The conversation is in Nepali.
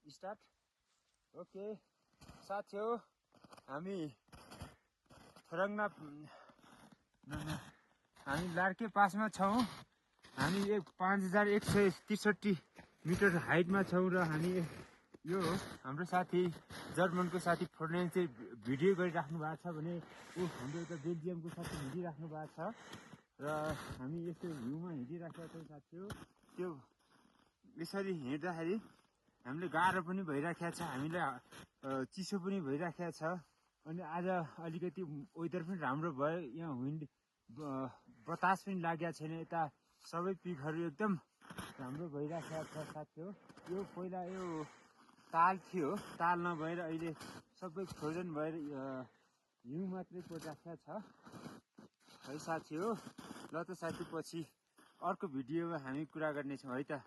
स्टार्ट। ओके साथी हो, हामी थोरङमा हामी लार्के पासमा छौँ। हामी 5163 मिटर हाइटमा छौँ र हामी यो हाम्रो साथी जर्मनको साथी फ्लोरेन्स चाहिँ भिडियो गरिराख्नु भएको छ भने हाम्रो यता बेल्जियमको साथी हिँडिराख्नु भएको छ र हामी यस्तो हिउँमा हिँडिराखेका छौँ साथी हो। त्यो यसरी हिँड्दाखेरि हामीले गाह्रो पनि भइराखेको छ, हामीलाई चिसो पनि भइराखेको छ। अनि आज अलिकति वेदर पनि राम्रो भयो, यहाँ विन्ड बतास पनि लागेको छैन, यता सबै पिकहरू एकदम राम्रो भइराखेको छ साथी हो। यो पहिला यो ताल थियो, ताल नभएर अहिले सबै फ्रोजन भएर हिउँ मात्रै परिराखेको छ है साथी हो। ल त साथी, पछि अर्को भिडियोमा हामी कुरा गर्नेछौँ है त।